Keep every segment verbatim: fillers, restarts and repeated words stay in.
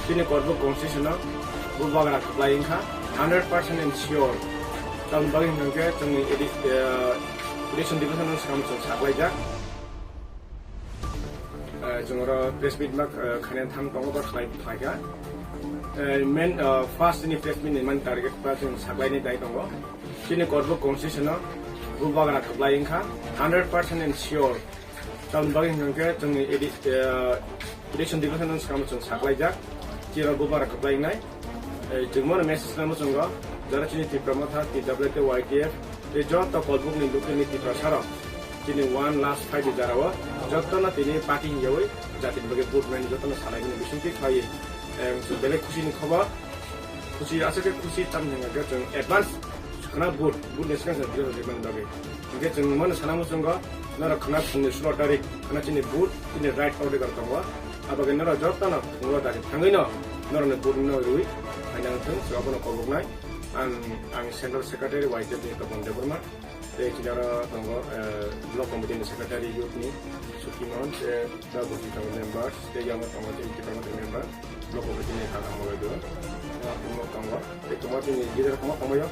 Chini Korbuk constitution o bubagra kwplai wngkha, hundred percent and sure. Tamni bagwi hwnkhe chwngni edi-, eh, election division no swkang chwng saklaijak. Eh, chwng oro press meet ma, eh, khaina thang tongo, ba khlai phaikha. Eh, main, eh, first ni press meet ni man target ba chwng saklaini dai tongo. Chini Korbuk constitution o bubagra kwplai wngkha, hundred percent and sure. Tamni bagwi hwnkhe chwngni edi-, eh, election division no swkang chwng saklaijak, chini bubagra kwplai wngnai. Eh, chwng mano message khlaimo chwngo, jara chini Tipra Motha, T W T, Y T F, tei joto Korbuk ni local ni Tiprasa rok chini one last fight ni jara o joto no tini party hinjawi jati ni bagwi vote nai joto no salai mani bisingtwi khlai, eh, belai khusi ni khobor. Khusi, aswk khe khusi, tamni hwnkhe chwng advance khwna vote, vote ni swkang swkang vote rwmani bagwi. Hwnkhe chwng mano sana muchungo, norok khwna phungni sulo tarik khwna chini vote, chini right odhikar tongo. Abagwi norok jotono phungo dagi thangwino norokni vote no rwi phaina wngthung, chwng abono koboknai. Ang, ang Central Secretary Y T F ni Topon Debbarma. Tei chini oro tongo, eh, Block Committee ni Secretary Youth ni Sukimon, tei Tabuk ni tongo members, tei yang tongo chini Tipra Motha member, Block Committee ni Kaka Moloi do. Tongo, tongo. Tei tongo chini leader tongo, tongo yo.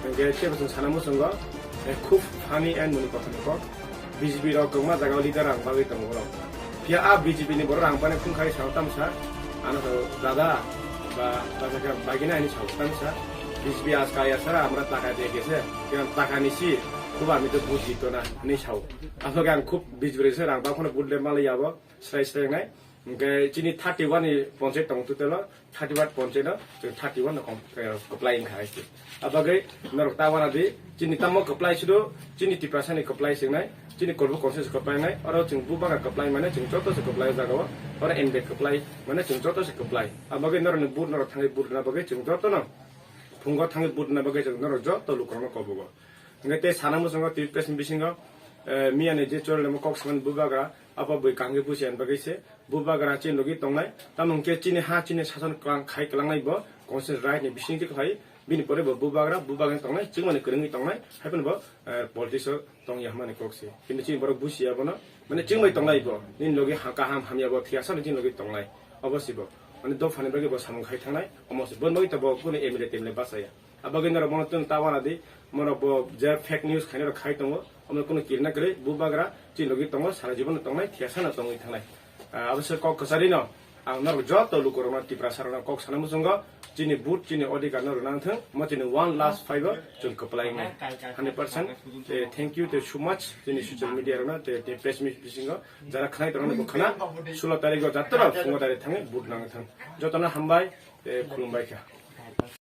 Hingke tei bosong sana muchungo, eh, khub funny and moni kothon ko. B J P rok kwbangma jaga o leader rang bagwi tongo borok. Phiya a B J P ni borok rang pani phung khai sao tamsa. Ano sao dada ba, ba jaga bagina ani sao tamsa. B J P aska ya sara amra taka de gese. Yang taka ni si, kuba ami to buji to na, ani sao. Asok yang khub B J P resa rang ba khono budle mali yabo, srai srai nai. Hingke chini thirty one ni ponchayat tong tutelo. Thirty one ponchayat no, chwng thirty one no kom-, eh, kwplai wngkha hai se. Abagwi norok ta wana di, chini tamo kwplai sudo, chini Tiprasa ni kwplai swngnai, chini Korbuk constituency kwplai nai, oro chwng bubagra kwplai mane chwng joto se kwplai o jaga o, oro N B kwplai mane chwng joto se kwplai. Abagwi norok ni vote norok thangwi vote rwna bagwi chwng joto no phungo thangwi vote rwna bagwi chwng norok joto lukurok no kobogo. Hingke tei sana muchungo twi press ni bisingo, eh, miya ni je chol lemo kok swkang bubagra, abo bui kaham khe busi ani bagwi se, bubagra chini logi tongnai, tamo hwnkhe chini ha chini sason klang khai klangnai bo, constitution right ni bisingtwi khai, bini pore bo bubagra, bubagra tongnai, chwngmani kwrwngwi tongnai, hai phano bo, eh, politics o tongya hwnmani kok se. Kintu chini borok busiya bono, mane chwngbai tongnai bo, nini logi ha kaham hamya bo thiyasa no chini logi tongnai, obo se bo. Mane dophani bagwi bo samung khai thangnai, omo se. Boni bagwi to bo kunu M L A T M L A bachaya. Abagwi norok bono tun ta wana di, mono bo je fake news khainai rok khai tongo, omo kunu kirna kwrwi, bubagra chini logi tongo, sara jibon no tongnai, thiyasa no tongwi thangnai. Ah, abo se kok kwchari no, ang norok joto lukurok no Tiprasa rok no kok sana muchungo, chini vote, chini odhikar no rwna wngthung, mo chini one last five o chwng kwplai wngnai, hundred percent. Eh, thank you, thank you so much, chini social media rok no, tei, tei press meet bisingo, jara khnai tongo bo khna, sulo tarik o jatro, phungo tarik thangwi vote nang thang. Joto no hambai, tei khulumbai kha.